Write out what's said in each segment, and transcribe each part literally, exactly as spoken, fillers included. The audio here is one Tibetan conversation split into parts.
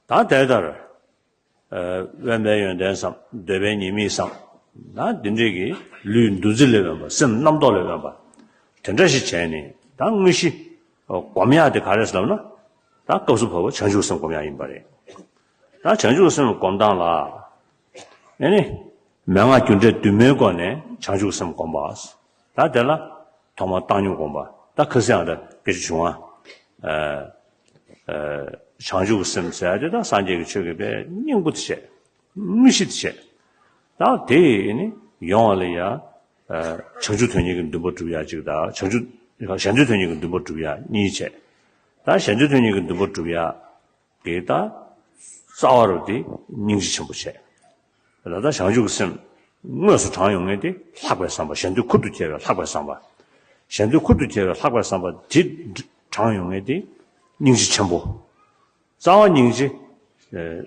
ད་དེ་ལྟར། ཨ། དབེན་པའི་ཡོན་ཏན་བསམ། འདོད་པའི་ཉེས་དམིགས་བསམ། ད་འདི་འདྲས་ཀྱི་ལུས་འདུ་འཛི་ལས་དབེན་པ། སེམས་རྣམ་རྟོག་ལས་དབེན་པ། དེ་འདྲ་ཞིག་བྱས་ནས། ད་དངོས་གཞི་སྒོམ་ཡག་དེ་ག་རེ་ཟེར་ལབ་ན། ད་སྐབས་སུ་བབ་པ་བྱང་ཆུབ་སེམས་སྒོམ་ཡག་ཡིན་པ་རེད། ད་བྱང་ཆུབ་སེམས་སྒོམ་སྟངས་ལ། ཨེ་ནི། མན་ངག་རྒྱུ་འབྲས་བདུན་མའི་སྒོ་ནས་བྱང་ཆུབ་སེམས་སྒོམ་པ། ད་དེ་ལ་ཐོག་མར་བཏང་སྙོམས་སྒོམ་པ། ད་ཁ་སང་ཡང་ད་སྐད་ཆ་བྱུང་བ། ཨ། ཨ། བྱང་ཆུབ་སེམས་ཟེར་ཡག་དེ་ད་སངས་རྒྱས་ཀྱི་ཆོས་ཀྱི་དཔེ་སྙིང་པོ་དེ་བྱས། དངོས་གཞི་དེ་བྱས། ད་དེ་ནི་ཡོང་བ་ལ་ཡ། ཨ། བྱང་ཆུབ་དོན་གཉེར་གྱི་འདུན་པ་སྒྲུབ་ཡག་གཅིག་དང་། བྱང་ཆུབ། གཞན་དོན་དོན་གཉེར་གྱི་འདུན་པ་སྒྲུབ་ཡག་གཉིས་བྱས། ད་གཞན་དོན་དོན་གཉེར་གྱི་འདུན་པ་སྒྲུབ་ཡག་གི་ད་རྩ་བ་རུ་དེ་སྙིང་རྗེ་ཆེན་པོ་བྱས། ད་ལྟ་བྱང་ཆུབ་ཀྱི་སེམས་དངོས་སུ་དྲངས་ཡོང་མཁན་དེ་ལྷག་པའི་བསམ་པ། གཞན་དོན་ཁུར་དུ་བྱེད་པའི་ལྷག་པའི་བསམ་པ། གཞན་དོན་ཁུར་དུ་བྱེད་པའི་ལྷག་པའི་བསམ་པ་དེ་དྲངས་ཡོང་མཁན་དེ་སྙིང་རྗེ་ཆེན་པོ། རྩ་བ་སྙིང་རྗེ། ཨ།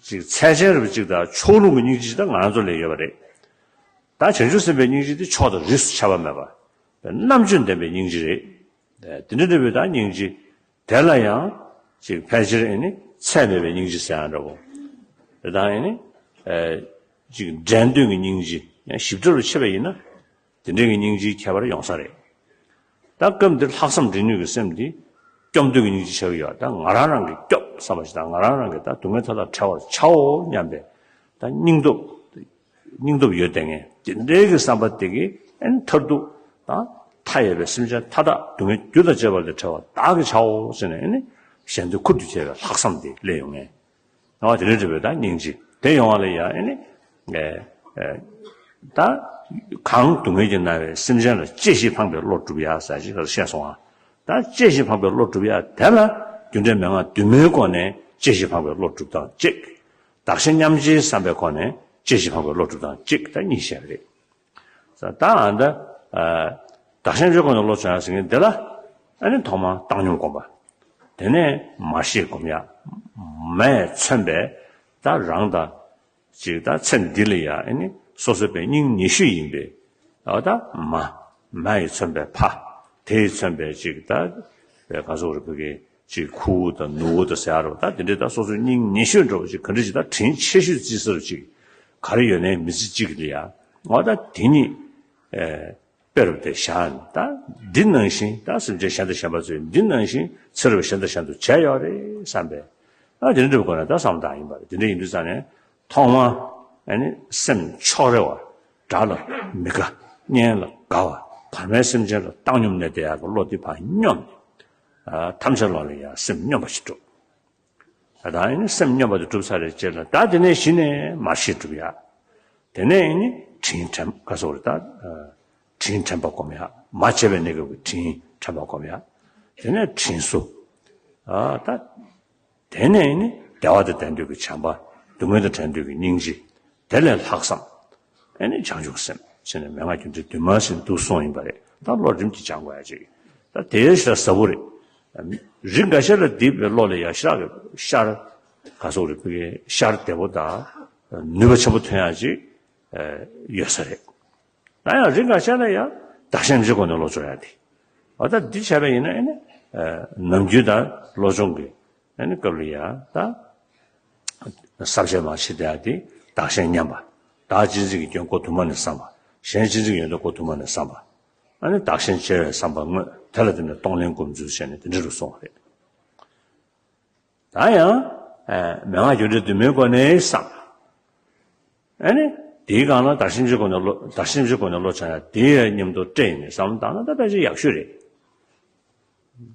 ཅིག་ཚད་ཅན་རེད་པ་ཅིག་དང་། ཕྱོགས་ལྷུང་གི་སྙིང་རྗེ་ཅིག་ད་ང་རང་ཚོ་ལ་ཡོད་པ་རེད། ད་བྱང་ཆུབ་སེམས་དཔའི་སྙིང་རྗེ་དེ་ཕྱོགས་དང་རིས་སུ་ཆད་པ་མེད་པ། རྣམ་དཔྱོད་ལྡན་པའི་སྙིང་རྗེ་རེད། ཨ། དེ་འདྲ་འདྲ་བའི་ད་སྙིང་རྗེ། དེ་ལ་ཡང་ཅིག་ཕལ་ཆེར་ཨེ་ནི་ཚད་མེད་པའི་སྙིང་རྗེ་ཟེར་ཡག་འདྲ་བོ། དེ་དང་ཨེ་ནི། ཨ། ཅིག་འགྲན་བསྡུར་གྱི་སྙིང་རྗེ། ཡང་ཞིབ་ཕྲ་རུ་ཕྱེ་བ་ཡིན་ན། དེ་འདྲའི་གི་སྙིང་རྗེའི་ཁྱད་པར་ཡོང་ས་རེད། ད་སྐབས་འདིར་ལྷག་བསམ་འདྲེན་ནུས་ཀྱི་སེམས་འདི་སྐྱོབ་འདོད་ཀྱི་སྙིང་རྗེ་ཆགས་ཀྱི་ཡོད། ད་ང་རང་རང་གིས་སྐྱོབ་བསམ་པ་ཞིག་དང་། ང་རང་རང་གིས་ད་སྡུག་བསྔལ་མཐའ་དག་བྲལ་བར་བྱའོ་སྙམ་པའི་ད་སྙིང་སྟོབས། སྙིང་སྟོབས་ཡོད་བསྡད་མཁན་དེ་འདྲའི་གི་བསམ་པ་དེ་གིས་ཨེ་ནི་མཐར་ཐུག་ད་མཐའ་ཡས་པའི་སེམས་ཅན་མཐའ་དག་སྡུག་བསྔལ་རྒྱུ་དང་བཅས་པ་ལས་བྲལ་བ་བདག་གིས་བྱའོ་ཟེར་ནས། ཨེ་ནི་གཞན་དོན་ཁུར་དུ་བྱེད་པའི་ལྷག་བསམ་དེ་སླེབས་ཡོང་མཁན། ཨོ། དེ་འདྲ་འདྲ་བའི་ད་སྙིང་རྗེ་དེ་ཡོང་བ་ལ་ཡ། ཨེ་ནི། ཨེ། ཨེ། ད་གང་སྡུག་བསྔལ་གྱིས་མནར་བའི་སེམས་ཅན་ལ་གཅེས་ཤིང་ཕངས་པའི་བློ་སྒྲུབ་ཡག་ཟེར་ཅིག་ཁར་བཤད་སོང་ང་། ད་གཅེས་ཤིང་ཕངས་པའི་བློ་སྒྲུབ་ཡག་དེ་ལ་རྒྱུ་འབྲས་མན་ངག་བདུན་མའི་སྒོ་ནས་གཅེས་ཤིང་ཕངས་པའི་བློ་སྒྲུབ་སྟངས་གཅིག། བདག་གཞན་མཉམ་བརྗེའི་བསམ་པའི་སྒོ་ནས་གཅེས་ཤིང་ཕངས་པའི་བློ་སྒྲུབ་སྟངས་གཅིག། ད་གཉིས་བཤད་པ་རེད། ད་ཨ་ད། ཨ། བདག་གཞན་མཉམ་བརྗེའི་སྒོ་ནས་བློ་སྦྱོང་ཡག་ཟེར་མཁན་འདི་ལ། ཨ་ནི་ཐོག་མར་བཏང་སྙོམས་སྒོམ་པ། དེ་ནས་མར་ཤེས་སྒོམ་ཡག། མ་ཡིས་མཚོན་པའི་ད་རང་དང་ཅིག་ད་ཚེ་འདི་ལ་ཡ། ཨ་ནི་སོ་སོའི་དཔེ་སྙིང་ཉེ་ཤོས་ཡིན་པའི། ཨ། ད་མ། མ་ཡིས་མཚོན་པའི་ཕ། དེ་ཡིས་མཚོན་པའི་ཅིག་ད་ག་ཟེར་དགོས་རེད། བོད་སྐད་ཅིག་ཁུ་བོ་དང་ནུ་བོ་དང་ཟེར་ཡག་རེད་པ། ད་དེ་འདྲའི་ད་སོ་སོའི་སྙིང་ཉེ་ཤོས་འདྲ་བོ་ཅིག། ག་འདྲ་ཅིག་ད་དྲིན་ཆེ་ཤོས་བརྩི་ས་རུ་ཅིག་ག་རེ་ཡོད་ནའི་མི་ཚེ་གཅིག་ལ་ཡ། ཨ། ད་དེ་གཉིས། ཨེ། དཔེ་རུ་དེ་བཞག་ནས། ད་འདི་ནང་བཞིན་ད་སེམས་ཅན་གཞན་དང་གཞན་པ་ཚོས་འདི་ནང་བཞིན་ཚེ་རབས་གཞན་དང་གཞན་དུ་བྱས་ཡོད་རེད་བསམ་པས། ཨ། དེ་འདྲ་འདྲ་བོའི་སྒོ་ནས་ད་བསམ་བཏང་ཡིན་པ་རེད། དེ་འདྲ་ཡིན་དུས་ཙང་ནས་ཐོག་མར། ཨ་ནི་སེམས་ཕྱོགས་རེ་བ། དགྲ་ལ་མི་དགའ། གཉེན་ལ་དགའ་བ། བར་མའི་སེམས་ཅན་ལ་བཏང་སྙོམས་གནས་བསྡད་ཡག་གི་བློ་འདི་ཕར་སྙོམས་ནས། ཨ། ཐམས་ཅད་བློ་ལ་ཡ་སེམས་སྙོམས་པ་ཞིག་སྒྲུབ། ད་ལྟ་ཨེ་ནི་སེམས་སྙོམས་པ་དེ་གྲུབ་ཚར་བའི་རྗེས་ལ། ད་དེ་ནས་གཞི་ནས་མར་ཤེས་སྒྲུབ་ཡག། དེ་ནས་ཨེ་ནི་དྲིན་དྲན་པ། ག་ཟེར་དགོས་རེད། ད་དྲིན་དྲན་པ་སྒོམ་ཡག། མ་བྱས་པའི་གནས་སྐབས་ཀྱི་དྲིན་དྲན་པ་སྒོམ་ཡག། དེ་ནས་དྲིན་གཟོ། ཨ། ད་དེ་ནས་ཨེ་ནི་བདེ་བ་དང་ལྡན་འདོད་ཀྱི་བྱམས་པ། སྡུག་བསྔལ་དང་བྲལ་འདོད་ཀྱི་སྙིང་རྗེ། དེ་ལས་ལྷག་བསམ། ཨེ་ནི་བྱང་ཆུབ་སེམས་ཟེར་ནས་མན་ངག་རྒྱུ་འབྲས་བདུན་མ་ཟེར་འདུག་གསུངས་ཡིན་པ་རེད། ད་བློ་རིམ་གྱིས་སྦྱང་དགོས་ཡག་ཅིག། ད་དེ་ཞེ་དྲག་ཟབ་པོ་རེད། རིགས་འགའ་ཤས་ལ་འདི་བའི་བློ་ལ་ཡ་ཞེ་དྲག་གི་ཤར། ག་ཟེར་དགོས་རེད། བོད་སྐད། ཤར་བདེ་པོ་དང་ནུས་པ་ཆེན་པོ་ཐོན་ཡག་ཅིག་ཡོད་ས་རེད། ད་ཡང་རིགས་འགའ་ཤས་ལ་ཡ་བདག་གཞན་མཉམ་བརྗེའི་སྒོ་ནས་བློ་སྦྱོང་ཡག་དེ། འོ། ད་འདི་བྱས་པ་ཡིན་ན། ཨེ་ནི་ནམ་རྒྱུན་ད་བློ་སྦྱོང་གི་ཨེ་ནི་སྐབས་ལ་ཡ། ད་ས་བཅད་མར་ཕྱེ་བསྡད་ཡག་དེ། བདག་གཞན་མཉམ་པ། བདག་གཅེས་འཛིན་གྱི་སྐྱོན་ཁོ་དུ་མ་ནས་བསམ་པ། གཞན་གཅེས་འཛིན་གྱི་ཡོན་ཏན་ཁོ་དུ་མ་ནས་བསམ་པ། ཨ་ནི་བདག་གཞན་བརྗེ་བའི་བསམ་པ་དངོས། དེ་ལ་བརྟེན་ནས་གཏོང་ལེན་སྒོམ་ཚུལ་བྱས་ནས་དེ་འདྲ་རུ་སོང་བ་རེད། ད་ཡང་། ཨ། མན་ངག་རྒྱུ་འབྲས་བདུན་མའི་སྒོ་ནས་བསམ། ཨ་ནི་དེའི་སྒང་ལ་བདག་གཞན་མཉམ་བརྗེའི་སྒོ་ནས་བློ། བདག་གཞན་མཉམ་བརྗེའི་སྒོ་ནས་བློ་སྦྱང་ཡག་དེ་མཉམ་དུ་སྤྲད་ནས་བསམ་བློ་བཏང་ན་ད་ཕལ་ཆེར་ཡག་ཤོས་རེད།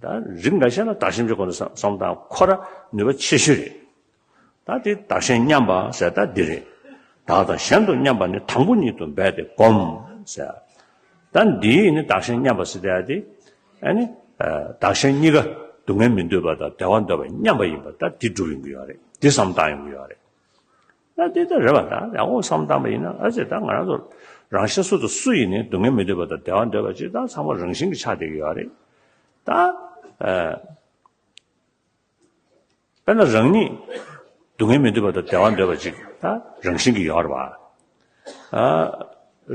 ད་རིགས་འགའ་ཤས་ལ་བདག་གཞན་མཉམ་བརྗེའི་སྒོ་ནས་བསམ་བློ་བཏང་ཁོ་རང་ནུས་པ་ཆེ་ཤོས་རེད། ད་དེ་བདག་གཞན་མཉམ་པ་ཟེར་ད་འདི་རེད། བདག་དང་གཞན་དུ་མཉམ་པ་ནི། དང་པོ་ཉིད་དུ་འབད་དེ་བསྒོམ་ཟེར། ད་འདིའི་ནི་བདག་གཞན་མཉམ་པ་ཟེར་ཡག་དེ། ཨ་ནི། ཨ། བདག་གཞན་གཉིས་ཀ་སྡུག་བསྔལ་མི་འདོད་པ་དང་བདེ་བ་འདོད་པ་མཉམ་པ་ཡིན་པ། ད་འདི་སྒྲུབ་ཡོང་གི་ཡོད་རེད། འདི་བསམ་བློ་བཏང་ཡོང་གི་ཡོད་རེད། ད་འདི་ད་རེད་པ། ད་ཡག་པོ་བསམ་བློ་བཏང་པ་ཡིན་ན། ཨ་ཙི། ད་ང་རང་ཚོ་རང་གཞན་སུ་དང་སུ་ཡིན་ནའི་སྡུག་བསྔལ་མི་འདོད་པ་དང་བདེ་བ་འདོད་པ་ཅིག་ད་ཚང་མ་རང་བཞིན་གྱིས་ཆགས་བསྡད་ཀྱི་ཡོད་རེད། ད། ཨ། དཔེར་ན་རང་ཉིད་སྡུག་བསྔལ་མི་འདོད་པ་དང་བདེ་བ་འདོད་པ་ཅིག་ད་རང་བཞིན་གྱིས་ཡོད་རེད་པ། ཨ།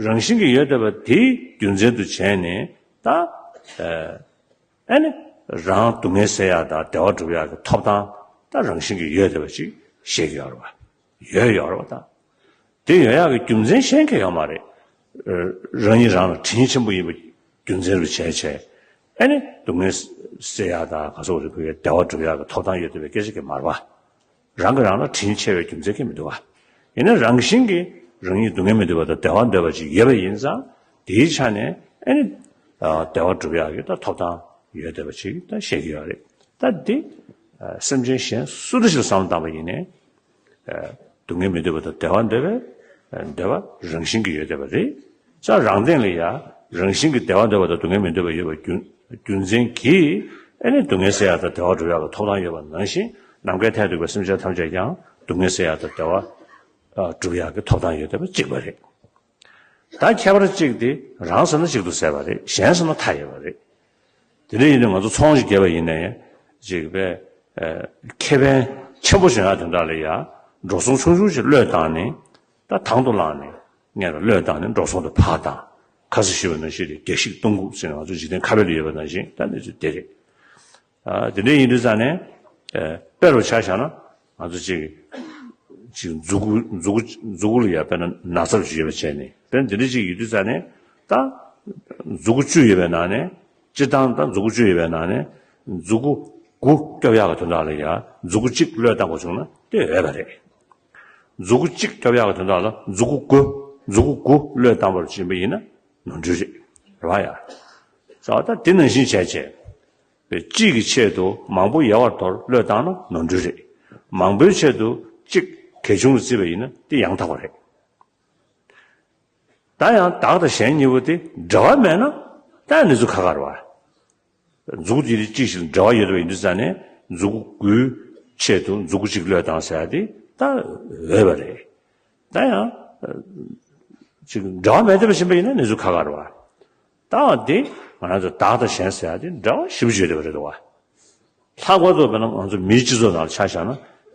རང་བཞིན་གྱིས་ཡོད་བསྡད་པ་དེའི་རྒྱུ་མཚན་དུ་བྱས་ནས། ད། ཨ། ཨ་ནི་རང་སྡུག་བསྔལ་སེལ་ཡག་དང་བདེ་བ་སྒྲུབ་ཡག་གི་ཐོབ་ཐང་ ད་རང་བཞིན་གྱིས་ཡོད་བསྡད་པ་ཅིག་བཤད་ཀྱི་ཡོད་རེད་བ། ཡོད་ཡོད་རེད་བ་ད། དེ་ཡོད་ཡག་གི་རྒྱུ་མཚན་གཞན་གང་ཡང་ཡོད་མ་རེད། ཨ། རང་ཉིད་རང་ལ་དྲིན་ཆེན་པོ་ཡིན་པ་རྒྱུ་མཚན་རུ་བྱས་བྱས། ཨ་ནི་སྡུག་བསྔལ་སེལ་ཡག་དང་ག་སོགས་རེད། བོད་ཀྱི་བདེ་བ་སྒྲུབ་ཡག་གི་ཐོབ་ཐང་ཡོད་བསྡད་པའི་སྐད་ཆ་གང་ཡང་མ་རེད་བ། རང་གིས་རང་ལ་དྲིན་ཆེ་བའི་རྒྱུ་མཚན་གང་ཡང་མི་འདུག་བ། ཡིན་ན་རང་བཞིན་གྱིས་རང་ཉིད་སྡུག་བསྔལ་མི་འདོད་པ་དང་བདེ་བ་འདོད་པ་ཅིག་ཡོད་པ་ཡིན་ཙང་། དེའི་ཆ་ནས་ཨ་ནི་ཨ་བདེ་བ་སྒྲུབ་ཡག་གི་ད་ཐོབ་ཐང་ཡོད་བསྡད་པ་ཅིག་ད་བཤད་ཀྱི་ཡོད་རེད། ད་འདི་ཨ་སེམས་ཅན་གཞན་སུ་འདྲ་ཞིག་ལ་བསམ་བློ་བཏང་པ་ཡིན་ནའི། ཨ་སྡུག་བསྔལ་མི་འདོད་པ་དང་བདེ་བ་འདོད་པའི་ཨ་འདོད་པ་རང་བཞིན་གྱིས་ཡོད་བསྡད་པ་རེད། ཙང་རང་སྟེང་ལ་ཡང་རང་བཞིན་གྱིས་བདེ་བ་འདོད་པ་དང་སྡུག་བསྔལ་མི་འདོད་པ་ཡོད་པའི་རྒྱུ་རྒྱུ་མཚན་གྱིས། ཨ་ནི་སྡུག་བསྔལ་སེལ་ཡག་དང་བདེ་བ་སྒྲུབ་ཡག་གི་ཐོབ་ཐང་ཡོད་པ་ནང་བཞིན། ནམ་མཁའི་མཐས་གཏུགས་པའི་སེམས་ཅན་ཐམས་ཅད་ཀྱང་སྡུག་བསྔལ་སེལ་ཡག་དང་བདེ་བ་ཨ་སྒྲུབ་ཡག་གི་ཐོབ་ཐང་ཡོད་བསྡད་པ་གཅིག་པ་རེད། ད་ཁྱད་པར་གཅིག་དེ་རང་ཟེར་ན་གཅིག་ཏུ་ཟད་པ་རེད། གཞན་ཟེར་ན་མཐའ་ཡས་པ་རེད། དེ་འདྲ་ཡིན་དུས་ང་ཚོ་ཚོང་ཞིག་བརྒྱབ་པ་ཡིན་ནའི། ཅིག་པས་ཨ་ཁེ་ཕན་ཆེན་པོ་བྱུང་ཡག་དོན་དག་ལ་ཡང་འགྲོ་སོང་ཆུང་ཆུང་ཞིག་བློས་བཏང་ནས། ད་དང་དུ་བླངས་ནས་སྔོན་ལ་བློས་བཏང་ནས་འགྲོ་སོང་དེ་ཕར་བཏང་། ཁ་སང་ཞུས་པ་ནང་བཞིན་རེད། རྒྱ་ཤིག་གཏོང་འགུག་ཟེར་ནས་ང་ཚོ་འཇིག་རྟེན་ཁ་དཔེ་ལ་ཡོད་པ་ནང་བཞིན། ད་གནས་ཚུལ་དེ་རེད། ཨ་དེ་འདྲ་ཡིན་དུས་ཙང་ནས། ཨ་དཔེ་རུ་ཆ་བཞག་ན། ང་ཚོ་ཅིག་ཅིག་མཛུ་གུ་མཛུ་གུ་མཛུ་གུ་ལ་ཡ་དཔེར་ན་ན་ཚ་ཅིག་ཡོད་པ་བྱས་ནས། དཔེར་ན་དེ་འདྲ་ཅིག་ཡོད་དུས་ཙང་ནས། ད་མཛུ་གུ་བཅུ་ཡོད་པའི་ནང་ནས། སྤྱིར་བཏང་ད་མཛུ་གུ་བཅུ་ཡོད་པའི་ནང་ནས་མཛུ་གུ་དགུ་སྐྱོབ་ཡག་གི་དོན་དག་ལ་ཡ་མཛུ་གུ་གཅིག་བློས་བཏང་དགོས་བྱུང་ན་དེ་འོས་པ་རེད། མཛུ་གུ་གཅིག་སྐྱོབ་ཡག་གི་དོན་དག་ལ་མཛུ་གུ་དགུ་མཛུ་གུ་དགུ་བློས་བཏང་བར་བྱེད་པ་ཡིན་ན་ནོར་འཁྲུལ་རེད། རེད་བ་ཡ། ཙང་ད་དེ་ནང་བཞིན་བྱས་བྱས། པའི་གཅིག་གི་ཆེད་དུ་མང་པོ་ཡལ་བར་དོར་བློས་བཏང་ན་ནོར་འཁྲུལ་རེད། མང་པོའི་ཆེད་དུ་གཅིག་གལ་ཆུང་རུ་བརྩིས་པ་ཡིན་ན་དེ་ཡང་དག་པ་རེད། ད་ཡང་བདག་དང་གཞན་གཉིས་པོ་དེ་འབྲེལ་བ་མེད་ན་ད་ཡང་གནས་ཚུལ་ཁ་ཁ་རེད་བ། མཛུ་གུ་དེ་གཅིག་ཞིག་འབྲེལ་བ་ཡོད་པ་ཡིན་དུས་ཙང་ནས་མཛུ་གུ་དགུའི་ཆེད་དུ་མཛུ་གུ་གཅིག་བློས་བཏང་ཟེར་ཡ་དེ་ད་འོས་པ་རེད། ད་ཡང་ཅིག་འབྲེལ་བ་མེད་བསྡད་པ་ཕྱིན་པ་ཡིན་ན་གནས་ཚུལ་ཁ་ཁ་རེད་བ། ད་འདི་ང་རང་ཚོ་བདག་དང་གཞན་ཟེར་ཡ་དེ་འབྲེལ་བ་ཞེ་པོ་ཅིག་ཡོད་བསྡད་པ་རེད་འདུག་བ། ལྷག་པར་དུ་དཔེར་ན་ང་ཚོ་མིའི་སྤྱི་ཚོགས་ནང་ལ་ཆ་བཞག་ན།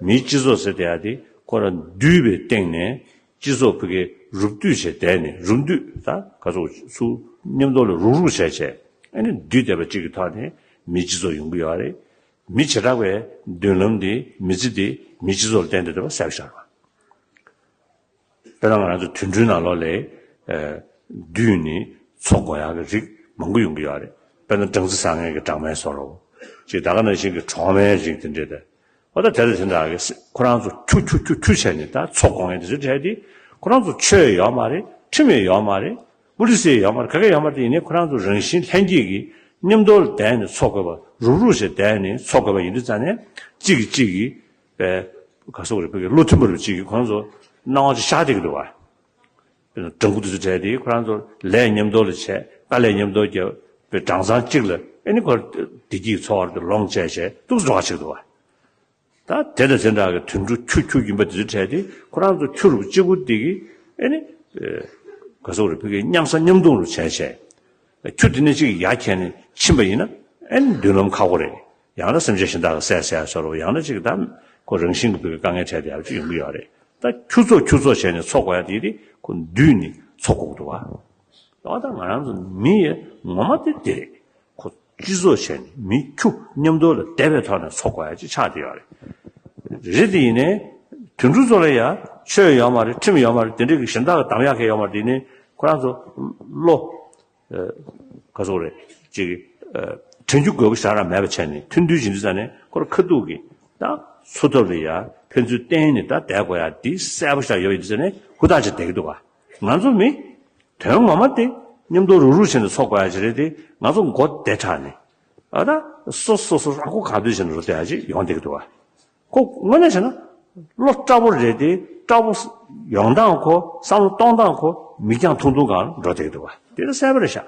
མིའི་སྤྱི་ཚོགས་ཟེར་བསྡད་ཡ་དེ་ཁོ་རང་འདུས་པའི་སྟེང་ནས་སྤྱི་ཚོགས་ཕ་གིའི་རུབ་བསྡུས་བྱས་བསྡད་ནས། རུབ་བསྡུས་ད་ག་ཚོད་ཚུར་མཉམ་དུ་ལ་རུག་རུག་བྱས་བྱས། ཨ་ནི་འདུས་བསྡད་པ་གཅིག་གི་ཐོག་ནས་མིའི་སྤྱི་ཚོགས་ཡོང་གི་ཡོད་རེད། མི་བྱེ་བྲག་པའི་མདུན་ལམ་དེ། མི་ཚེ་དེ་མིའི་སྤྱི་ཚོགས་ལ་བརྟེན་ཏེ་བསྡད་པ་གསལ་པོ་ཤར་བ། དཔེར་ན་ང་རང་ཚོ་དུད་འགྲོའི་ནང་ལོགས་ལ་ཨ་འདུས་ནས་འཚོ་དགོས་ཡག་གི་རིགས་མང་པོ་ཡོང་གི་ཡོད་རེད། དཔེར་ན་སྦྲང་རྩི་ཟ་མཁན་གྱི་སྦྲང་མའི་བཟོ་འདྲ་བོ་ཅིག། ད་ག་ནང་བཞིན་གྱི་གྲོག་མའི་རིགས་དེ་འདྲ་དེ། འོ་ད་དེ་དང་དེ་འདྲ་གི་ཁོ་རང་ཚོ་ཁྱུ་ཁྱུ་ཁྱུ་ཁྱུ་བྱས་ནས་ད་འཚོ་དགོས་མཁན་དེ་ཚོའི་གྲས་དེ། ཁོ་རང་ཚོ་ཆོས་ཡོད་མ་རེད། ཁྲིམས་ཡོད་མ་རེད། པུ་ལི་སི་ཡོད་མ་རེད། ག་གེ་ཡོད་མ་རེད། དེ་ཡིན་ནའི་ཁོ་རང་ཚོ་རང་བཞིན་ལྷན་སྐྱེས་ཀྱིས་མཉམ་དུ་ལ་བསྡད་ནས་འཚོ་དགོས་པ། རུག་རུག་བྱས་བསྡད་ནས་འཚོ་དགོས་པ་ཡིན་དུས་ཙང་ནས། གཅིག་གིས་གཅིག་གི་པའི་ག་སོག་རེད། བོད་ཀྱི་བློ་མཐུན་པ་རུ་གཅིག་གིས་ཁོ་རང་ཚོ་སྣང་བ་ཅིག་ཤར་བསྡད་ཀྱི་འདུག་བ། དཔེར་ན་སྦྲང་བུ་དེ་ཚོ་གྲས་དེ་ཁོ་རང་ཚོ་ལས་མཉམ་དུ་ལ་བྱས། དཀའ་ལས་མཉམ་དུ་བརྒྱབ་པའི་སྦྲང་ཚང་གཅིག་ལ། ཨ་ནི་ཁོ་བདེ་སྐྱིད་ཀྱི་འཚོ་བ་དེ་ལོངས་སྤྱད་བྱས་འདུག་སེ་འགྲོ་བ་ཅིག་འདུག་བ། ད་དེ་དང་དེ་འདྲ་གི་དུད་འགྲོ་ཁྱུ་ཁྱུ་ཡིན་པ་དེ་ཚོའི་གྲས་དེ་ཁོ་རང་ཚོ་ཁྱུ་རུ་གཅིག་པུ་དེ་གིས། ཨ་ནི་ཨེ་ག་སོག་རེད། བོད་ཀྱི་མཉམ་ཟ་མཉམ་འཐུང་རུ་བྱས་བྱས། ཁྱུ་དེ་ནས་གཅིག་ཡར་འཁྱེར་ནས་ཕྱིན་པ་ཡིན་ན་ཨེ་མདུན་ལམ་ཁག་པོ་རེད། ཡང་ན་སེམས་ཅན་གཞན་དག་གི་བསད་བསད་བཟོ་འདྲ་བོ། ཡང་ན་གཅིག་ད་ཁོ་རང་བཞིན་གྱི་བོད་ཀྱི་དཀའ་ངལ་འཕྲད་བསྡད་ཡག་ཅིག་ཡོང་གི་ཡོད་རེད། ད་ཁྱུ་ཚོགས་ཁྱུ་ཚོགས་བྱས་ནས་འཚོ་དགོས་ཡ་དེ་དེ་ཁོ་འདུས་ནས་འཚོ་དགོས་ཀྱི་འདུག་བ། འོ་ད་ང་རང་ཚོ་མི་ཡི་ངོ་མ་དེ་དེ་རེད། ཁོ་སྤྱི་ཚོགས་བྱས་ནས་མི་ཁྱུ་མཉམ་དུ་ལ་བསྡད་པའི་ཐོག་ནས་འཚོ་དགོས་ཡ་ཅིག་ཆགས་བསྡད་ཡོད་རེད། རེད། དེ་ཡིན་ནའི་དུད་འགྲོ་ཚོ་ལ་ཡ་ཆོས་ཡོད་མ་རེད། ཁྲིམས་ཡོད་མ་རེད། དེ་འདྲའི་གི་གཞན་དག་གི་གདམ་ཡག་གི་ཡོད་མ་རེད། དེ་ནི་ཁོ་རང་ཚོ་བློ་ཨ་ག་སོག་རེད། ཅིག་ཨ་དྲན་རྒྱུ་དགོས་པ་ཞེ་དྲག་མེད་པ་བྱས་ནས་མཐུན་སྒྲིལ་བྱེད་དུས་ཙ་ནས་ཁོ་རང་ཁ་ཐུག་གི་ད་འཚོ་ཐབས་ལ་ཡ་ཕན་ཚུན་བརྟེན་ནས་ད་བསྡད་དགོས་ཡ་དེ་གསལ་པོ་ཞིག་ཡོད་པ་ཡིན་དུས་ཙ་ནས་ཧུར་ཐག་བྱས་བསྡད་ཀྱི་འདུག་ག། ང་ཚོ་མི་དོན་ངོ་མ་དེ་མཉམ་དུ་རུག་རུག་བྱས་ནས་འཚོ་དགོས་ཡ་ཅིག་རེད་དེ། ང་ཚོ་མགོ་བདེ་དྲགས་ནས་ཨ་ད་སོ་སོ་སོ་རང་མགོ་གང་ཐོན་བྱས་ནས་འགྲོ་བསྡད་ཡ་ཅིག་ཡོང་བསྡད་ཀྱི་འདུག་ག། ཁོ་དངོས་གནས་བྱས་ན་བློ་དཀྲག་པོ་རེད་དེ། དཀྲག་པོ་ཡོང་སྟངས་ཁོ། བསམ་བློ་གཏོང་སྟངས་ཁོ་མིག་རྒྱང་ཐུང་ཐུང་སྒང་འགྲོ་བསྡད་ཀྱི་འདུག་ག། དེ་ནི་གསལ་པོ་རེད་ཤག།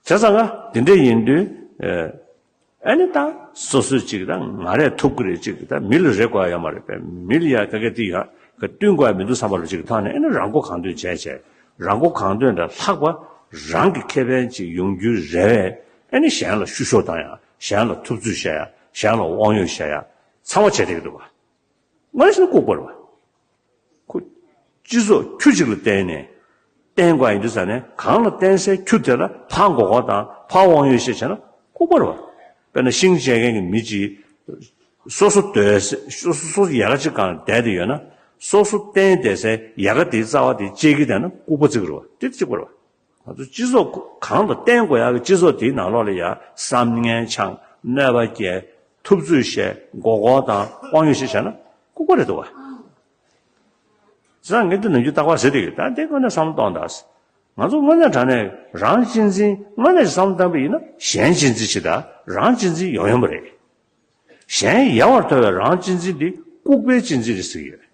བྱས་ཙང་ང་དེ་འདྲ་ཡིན་དུས་ཨ་ཨ་ནི་ད་སོ་སོས་ཅིག་ད་ང་རས་ཐུབ་ཀྱི་རེད། ཅིག་ད་མི་ལ་རེ་དགོས་ཡ་ཡོད་མ་རེད་པས། མི་ལ་ཡ་ག་གེ་དེ་ཡ་ག་བསྟུན་དགོས་ཡ་མི་འདུག་བསམ་པ་ལ་ཅིག་ཐོག་ནས་ཨ་ནི་རང་མགོ་གང་ཐོན་བྱས་བྱས། རང་མགོ་གང་ཐོན་དང་ལྷག་པ་རང་གི་ཁེ་ཕན་ཅིག་ཡོང་རྒྱུའི་རེ་བས། ཨ་ནི་གཞན་ལ་བཤུ་གཞོག་བཏང་ཡ། གཞན་ལ་ཐུབ་ཚོད་བྱེད་ཡ། གཞན་ལ་དབང་ཡོད་བྱེད་ཡ་ཚང་མ་བྱས་བསྡད་ཀྱི་འདུག་བ། དངོས་གནས་བྱས་ན་ལྐུགས་པ་རེད་བ། ཁོ་སྤྱི་ཚོགས་ཁྱུ་གཅིག་ལ་བརྟེན་ནས་བརྟེན་དགོས་ཡིན་དུས་ཙ་ནས། གང་ལ་བརྟེན་སའི་ཁྱུ་དེ་ལ་ཕར་མགོ་སྐོར་དང་ཕར་དབང་ཡོད་བཤད་བྱས་ན་ལྐུགས་པ་རེད་བ། དཔེར་ན་ཤིང་བཅད་མཁན་གྱི་མི་གཅིག་ སོ་སོ་སྡོད་སའི་སོ་སོ་སོ་སོ་ཡལ་ག་གཅིག་སྒང་ལ་བསྡད་དེ་ཡོད་ན། སོ་སོ་བརྟེན་བསྡད་སའི་ཡལ་ག་དེའི་རྩ་བ་དེ་བཅད་ཀྱི་བསྡད་ན་ལྐུགས་པ་བརྩི་གི་རེད་བ། དེ་གཅིག་པ་རེད་བ། ང་ཚོ་སྤྱི་ཚོགས་གང་དང་བརྟེན་དགོས་ཡག་གི་སྤྱི་ཚོགས་དེའི་ནང་ལོགས་ལ་ཡ་བསམ་ངན་འཆང་། གནོད་པ་སྐྱེལ། ཐུབ་ཚོད་བཤད། མགོ་སྐོར་དང་དབང་ཡོད་ཤེས་བྱས་ན་ལྐུགས་པ་རེད་འདུག་བ། ཙང་ངས་འདི་ནམ་རྒྱུན་རྟག་པར་ཟེར་དེ་ཡོད། ད་འདི་དངོས་གནས་བསམ་བློ་གཏོང་དང་། ང་ཚོ་དངོས་གནས་དྲང་གནས་རང་གཅེས་འཛིན་དངོས་གནས་ཀྱི་བསམ་བློ་བཏང་པ་ཡིན་ན་གཞན་གཅེས་འཛིན་བྱེད་དང་རང་གཅེས་འཛིན་ཡོང་ཡོང་པ་རེད། གཞན་ཡལ་བར་དོར་བའི་རང་གཅེས་འཛིན་འདི་ལྐུགས་པའི་གཅེས་འཛིན་རེད་ཟེར་གྱི་ཡོད།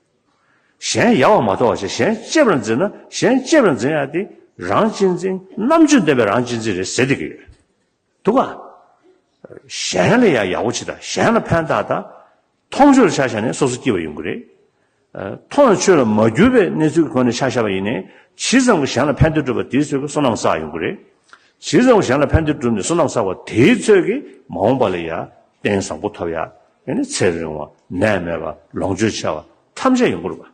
གཞན་ཡལ་བར་མ་དོར་བ་བྱས་གཞན་གཅེས་པར་འཛིན་ན་གཞན་གཅེས་པར་འཛིན་ཡག་དེ་རང་གཅེས་འཛིན་རྣམ་དཔྱོད་ལྡན་པའི་རང་གཅེས་འཛིན་རེད་ཟེར་བསྡད་ཀྱི་ཡོད། འདུག་ག་གཞན་ལ་ཡང་ཡག་པོ་བྱེད་དང་གཞན་ལ་ཕན་བཏགས་དང་། མཐོང་ཆོས་ལ་ཆ་བཞག་ནས་སོ་སོ་སྐྱིད་པ་ཡོང་གི་རེད། ཨ། མཐོང་ཆོས་ལ་མ་གྱུར་པའི་གནས་ཚུལ་གྱི་སྒོ་ནས་ཆ་བཞག་པ་ཡིན་ནའི་ཇི་ཙམ་གྱིས་གཞན་ལ་ཕན་བདེ་བསྒྲུབས་པ་དེའི་ཚོད་ཀྱིས་བསོད་ནམས་བསགས་ཡོང་གི་རེད། ཇི་ཙམ་གྱིས་གཞན་ལ་ཕན་བདེ་བསྒྲུབས་ནས་བསོད་ནམས་བསགས་པ་དེའི་ཚོད་ཀྱིས་མ་འོངས་པ་ལ་ཡང་རྟེན་བཟང་པོ་ཐོབ་ཡག་ཨ་ནི་ཚེ་རིང་བ་ནད་མེད་པ་ལོངས་སྤྱོད་ཆེ་བ་ཐམས་ཅད་ཡོང་གི་རེད་པ།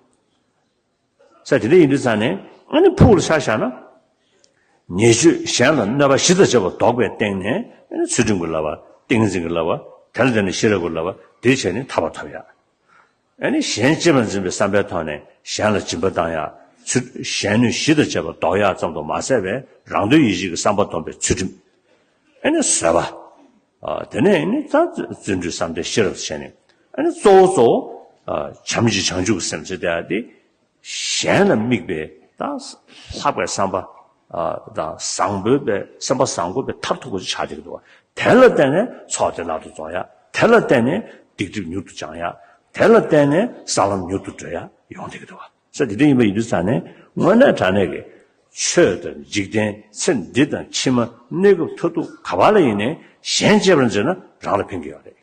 ས་དེ་འདྲ་ཡིན་དུས་ཙང་ནས་ཨ་ནི་ཕུགས་ལ་ཆ་བཞག་ན། ཉེས་སྤྱོད་གཞན་ལ་གནོད་པ་ཞི་དང་བཅས་པ་བཟློག་པའི་སྟེང་ནས་ཨ་ནི་ཚུལ་ཁྲིམས་ཀྱི་བསླབ་པ། ཏིང་ངེ་འཛིན་གྱི་བསླབ་པ། དེ་ལ་བརྟེན་ནས་ཤེས་རབ་ཀྱི་བསླབ་པ་དེ་བྱས་ནས་ཐར་པ་ཐོབ་ཡག་ཨ་ནི་གཞན་གཅེས་པར་འཛིན་པའི་བསམ་པའི་ཐོག་ནས་གཞན་ལ་སྦྱིན་པ་བཏང་ཡག་ཚུལ། གཞན་གནོད་ཞི་དང་བཅས་པ་བཟློག་ཡག་ཙམ་དུ་མ་ཟད་པའི་རང་དོན་ཡིད་བྱེད་ཀྱི་བསམ་པ་སྡོམ་པའི་ཚུལ་ཁྲིམས། ཨ་ནི་བཟོད་པ། ཨ། དེ་ནས་ཨ་ནི་ད་བརྩོན་འགྲུས་བསམ་གཏན་ཤེས་རབ་བྱས་ནས་ཨ་ནི་གཙོ་བོ་གཙོ་བོ། ཨ། བྱམས་ཀྱི་བྱང་ཆུབ་ཀྱི་སེམས་ཟེར་དེ་ཡག་དེ། གཞན་ལ་དམིགས་པའི་ད་ལྷག་པའི་བསམ་པ། ཨ། དང་བཟང་པོའི་པའི་སེམས་པ་བཟང་པོ་པའི་མཐར་ཐུག་པ་ཆགས་བསྡད་ཀྱི་འདུག་བ། དེ་ལ་བརྟེན་ནས་ཚོགས་དེ་བླ་དུ་རྫོགས་ཡག་དེ་ལ་བརྟེན་ནས་སྡིག་སྒྲིབ་མྱུར་དུ་སྦྱང་ཡག་དེ་ལ་བརྟེན་ནས་ས་ལམ་མྱུར་དུ་བགྲོད་ཡག་ཡོང་བསྡད་ཀྱི་འདུག་བ། ས་དེ་འདྲ་ཡིན་པ་ཡིན་དུས་ཙང་ནས་དངོས་གནས་དྲང་གནས་ཀྱི་ཆོས་དང་འཇིག་རྟེན་ཚེ་འདི་དང་ཕྱི་མ་གནས་སྐབས་མཐར་ཐུག་ག་པ་ལ་ཡིན་ནའི་གཞན་གཅེས་པར་འཛིན་ན་རང་ལ་ཕན་གྱི་ཡོད་རེད།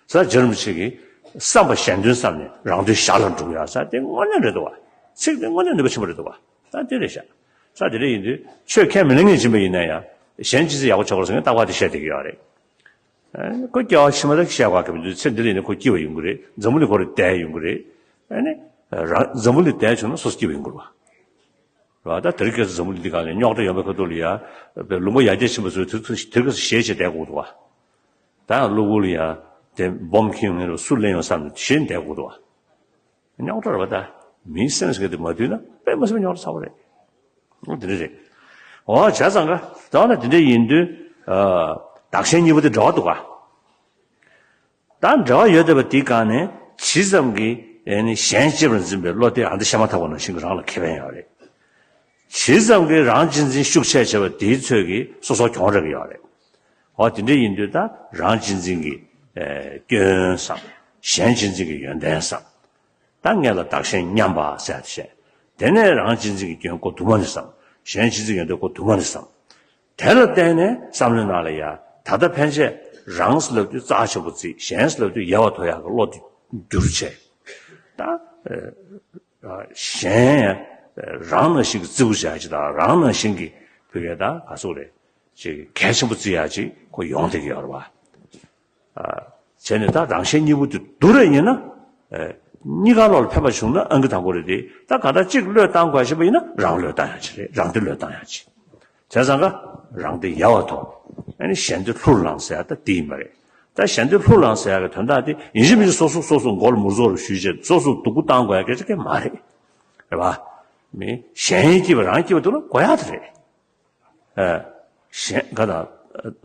ས་རྗེ་རིན་པོ་ཆེ་གིས་བསམ་པ་གཞན་དོན་བསམ་ནས་རང་དོན་ཞར་ལ་འགྲུབ་ཡག་ས་དེ་དངོས་གནས་རེད་འདུག་བ། ཚིག་དེ་དངོས་གནས་ནུས་པ་ཆེན་པོ་རེད་འདུག་བ། ད་དེ་རེད་ཤག་ས་དེ་འདྲ་ཡིན་དུས་ཆོས་ཁས་མི་ལེན་མཁན་ཡིན་པ་ཡིན་ན་ཡང་གཞན་གཅེས་འཛིན་ཡག་པོ་བྱེད་དགོས་ཟེར་མཁན་རྟག་པར་དེ་བཤད་བསྡད་ཀྱི་ཡོད་རེད། ཨ་ནི་ཁོ་སྐྱེ་བ་ཕྱི་མ་ད་བཤད་དགོས་ཀྱི་མི་འདུག་ཚེ་འདི་ལ་ཡིན་ན་ཁོ་སྐྱིད་པ་ཡོང་གི་རེད། འཛམ་བུ་གླིང་ཁོ་རང་བསྡད་ཡོང་གི་རེད། ཨ་ནི་རང་འཛམ་བུ་གླིང་བསྡད་བྱུང་ན་སོ་སོ་སྐྱིད་པ་ཡོང་གི་རེད་བ། རེད་བ། ད་དེ་རིང་ཁ་སང་འཛམ་བུ་གླིང་འདི་སྒང་ལ་རྙོག་དྲ་ཡོད་པའི་ཁ་ཐུག་ལ་ཡ། དཔེ་ལུང་པ་ཡར་རྒྱས་ཕྱིན་པ་ཚོས་དེ་ཚོ་དེ་རིང་ཁ་སང་ཞེད་བྱས་བསྡད་དགོས་འདུག་བ། ད་ཡང་གློ་བུར་ལ་ཡ། དེ་སྦོམ་འཁྱེར་ཡོང་མཁན་རེད་བ། སུ་ལེན་ཡོང་བསམ་ནས་ཞེད་བསྡད་དགོས་འདུག་བ། རྙོག་དྲ་རེད་བ་ད། མིའི་སེམས་ཟེར་མཁན་དེ་མ་འདུལ་ན་དཔེ་མ་སྲིད་པའི་རྙོག་དྲ་ཚ་པོ་རེད། འོ་དེ་འདྲ་རེད། འོ་བྱས་ཙང་ཀ། ད་ནི་དེ་འདྲ་ཡིན་དུས། ཨ། བདག་གཞན་གཉིས་པོ་དེ་འབྲེལ་བ་འདུག་ག་ད་འབྲེལ་བ་ཡོད་བསྡད་པ་དེའི་སྒང་ནས་ཇི་ཙམ་གྱིས་ཨེ་ནི་གཞན་གཅེས་པར་འཛིན་པའི་བློ་དེ་ཨ་འདི་བཤད་མ་ཐག་པ་ནང་བཞིན་གྱི་རང་ལ་ཁེ་ཕན་ཡོད་རེད། ཇི་ཙམ་གྱིས་རང་གཅེས་འཛིན་ཤུགས་ཆེ་ཆེ་བ་དེའི་ཚོད་ཀྱིས་སོ་སོར་གྱོང་རག་གི་ཡོད་རེད། འོ་དེ་འདྲ་ཡིན་དུས་ད་རང་གཅེས་འཛིན་གྱི་ཨེ་སྐྱོན་བསམ། གཞན་གཅེས་འཛིན་གྱི་ཡོན་ཏན་བསམ། ད་སྔོན་ལ་བདག་གཞན་མཉམ་པ་ཟེར་ཡག་དེ་བཤད། དེ་ནས་རང་གཅེས་འཛིན་གྱི་སྐྱོན་ཁོ་དུ་མ་ནི་བསམ། གཞན་གཅེས་འཛིན་ཡོན་ཏན་ཁོ་དུ་མ་ནི་བསམ། དེ་ལ་བརྟེན་ནས་བསམ་བློའི་ནང་ལ་ཡ། ད་ལྟ་ཕན་ཆད་རང་ཟེར་ལབ་དུས་རྩ་ཆེན་པོ་བརྩིས། གཞན་ཟེར་ལབ་དུས་ཡལ་བར་དོར་ཡག་གི་བློ་དེ་འགྱུར་བྱས། ད་ཨ་གཞན་ཡང་རང་ནང་བཞིན་གྱི་བརྩི་བཀུར་བྱ་ཡག་ཅིག་དང་། རང་ནང་བཞིན་གྱི་བོད་སྐད་ད་ག་ཚོད་རེད། ཅིག་གལ་ཆེན་པོ་བརྩི་ཡག་ཅིག་ཁོ་ཡོང་བསྡད་ཀྱི་ཡོད་རེད་བ། ཨ། བྱས་ནས་ད་རང་གཞན་གཉིས་པོ་དེ་བསྡུར་རེ་ཡིན་ན། ཨེ། གཉིས་ཀ་ལོག་ལ་ཕན་པ་བྱུང་ན་ཨང་ཀི་དང་པོ་རེད་དེ། ད་ག་ད་གཅིག་བློས་བཏང་དགོས་ཤེས་པ་ཡིན་ན་རང་བློས་བཏང་ཡག་ཅིག་རེད། རང་བདེ་བློས་བཏང་ཡག་ཅིག་བྱས་ཙང་ཀ་རང་བདེ་ཡལ་བར་དོར། ཨ་ནི་གཞན་བདེ་ལྷུར་བླངས་ཟེར་ཡག་ད་དེ་ཡིན་པ་རེད། ད་གཞན་བདེ་ལྷུར་བླངས་ཟེར་ཡག་གི་དོན་དག་དེ་ཡིན་གཅིག་མིན་གཅིག་སོ་སོ་སོ་སོ་མགོ་ལ་མུར་ཙོག་རུ་གཞུས་བྱས་སོ་སོ་སྡུག་པོ་བཏང་དགོས་ཡག་སྐད་ཆ་གང་ཡང་མ་རེད། རེད་བ། མི་གཞན་སྐྱིད་པ་རང་སྐྱིད་པ་འདུག་ན་དགོས་ཡག་དེ་རེད། ཨ། གཞན་ག་ད་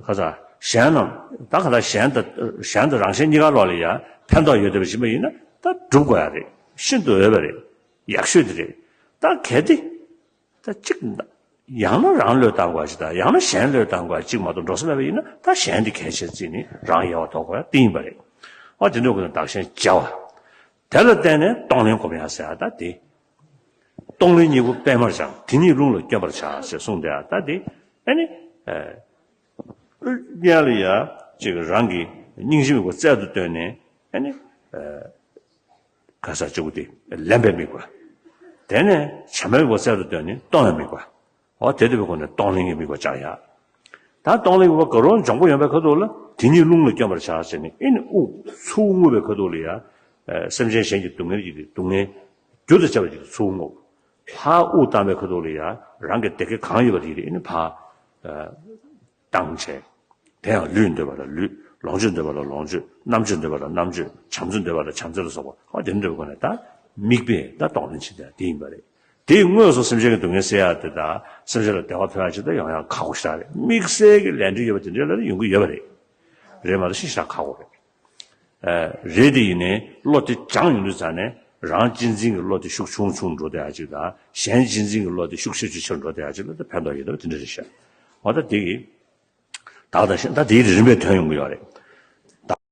ག་ད་གཞན་རྣམས་ད་ག་ད་གཞན་དང་གཞན་དང་རང་གཞན་གཉིས་ཀ་ལོག་ལ་ཡ་ཕན་ཐོགས་ཡོད་བསྡད་པ་ཡིན་པ་ཡིན་ན་ད་སྒྲུབ་དགོས་ཡག་རེད། ཤིན་ཏུ་འོས་པ་རེད། ཡག་ཤོས་དེ་རེད། ད་གལ་ཏེ་ད་གཅིག་ཡང་ན་རང་བློས་བཏང་དགོས་ཅིག་དང་། ཡང་ན་གཞན་བློས་བཏང་དགོས་ཅིག་མ་གཏོགས་འགྲོ་ས་མེད་པ་ཡིན་ན་ད་གཞན་དེ་གལ་ཆེར་བརྩིས་ནས་རང་ཡལ་བར་དོར་དགོས་ཡག་དེ་ཡིན་པ་རེད། ཨ། དེ་འདྲ་དགོས་ན་བདག་གཞན་བརྗེ་བ། དེ་ལ་བརྟེན་ནས་གཏོང་ལེན་སྒོམ་ཡག་ཟེར་ཡག་ད་དེ། གཏོང་ལེན་གཉིས་པོ་སྤེལ་མར་སྦྱང་། དེ་ཉིད་རླུང་ལ་བསྐྱོན་པར་བྱ་ཞེས་གསུངས་ཏེ། ད་དེ་ཨ་ནི་ཨ་སྔོན་ལ་ཡ་ཅིག་རང་གི་སྙིང་རྗེ་མོས་པ་རྩལ་དུ་བཏོན་ནས་ཨ་ནི་ཨ་ག་ས་གཅིག་པུ་དེ་ལེན་པའི་དམིགས་པ། དེ་ནས་བྱམས་པའི་མོས་པ་རྩལ་དུ་བཏོན་ནས་གཏོང་བའི་དམིགས་པ། འོ་དེ་དེ་བའི་སྒོ་ནས་གཏོང་ལེན་གྱི་དམིགས་པ་བཅངས་ཡག་ད་གཏོང་ལེན་གྱི་དམིགས་པ་ག་རུ་འཇོང་པོ་ཡོང་པའི་ཁ་ཐུག་ལ་དེ་ཉིད་རླུང་ལ་བསྐྱོན་པར་བྱ་ཟེར་ནས། ཨེ་ནི་དབུགས་ཚུར་རྔུབ་པའི་ཁ་ཐུག་ལ་ཡ། ཨ་སེམས་ཅན་གཞན་གྱི་སྡུག་བསྔལ་གྱི་སྡུག་བསྔལ་རྒྱུ་དང་བཅས་པ་ཅིག་ཚུར་རྔུབ། ཕར་དབུགས་བཏང་པའི་ཁ་ཐུག་ལ་ཡ་རང་གི་བདེ་སྐྱིད་གང་ཡོད་པ་དེ་ཨེ་ནི་ཕར་ཨ་བཏང་བྱས། དེ་ཡང་ལུས་འདོད་པ་ལ་ལུས། ལོངས་སྤྱོད་འདོད་པ་ལ་ལོངས་སྤྱོད། རྣམ་དཔྱོད་འདོད་པ་ལ་རྣམ་དཔྱོད། བྱམས་བརྩེ་འདོད་པ་ལ་བྱམས་བརྩེ་ལ་སོགས་པ། ཨ་དེ་འདྲ་སྒོ་ནས་ད་དམིགས་པས་ད་གཏོང་ལེན་བྱེད་དེ་ཡིན་པ་རེད། དེའི་དངོས་སུ་སེམས་ཅན་གྱི་སྡུག་བསྔལ་སེལ་ཡག་དེ་དང་སེམས་ཅན་ལ་བདེ་བ་ཐོབ་ཡག་ཅིག་ད་ཡོང་ཡག་ཁག་པོ་ཞེ་དྲག་རེད། དམིགས་བསལ་གྱི་ལས་འབྲེལ་ཡོད་པ་དེ་འདྲའི་ལ་ཡོང་གི་ཡོད་པ་རེད། རེད་མ་གཏོགས་ཤི་ཞེ་དྲག་ཁག་པོ་རེད། རེད་དེ་ཡིན་ནའི་བློ་དེ་སྦྱངས་ཡོང་དུས་ཙང་ནས་རང་གཅེས་འཛིན་གྱི་བློ་དེ་ཤུགས་ཆུང་ཆུང་འགྲོ་བསྡད་ཡག་ཅིག་དང་གཞན་གཅེས་འཛིན་གྱི་བློ་དེ་ཤུགས་ཆེ་ཆེ་ཆེར་འགྲོ་བསྡད་ཡག་ཅིག་ལ་དེ་ཕན་ཐོགས་ཡོད་པ་དེ་འདྲ་རེད་ཤག་འོ་ད་དེ་གི་ད་ག་ད་ཤི་ད་དེའི་རིམ་པས་ཐོན་ཡོང་གི་ཡོད་རེད།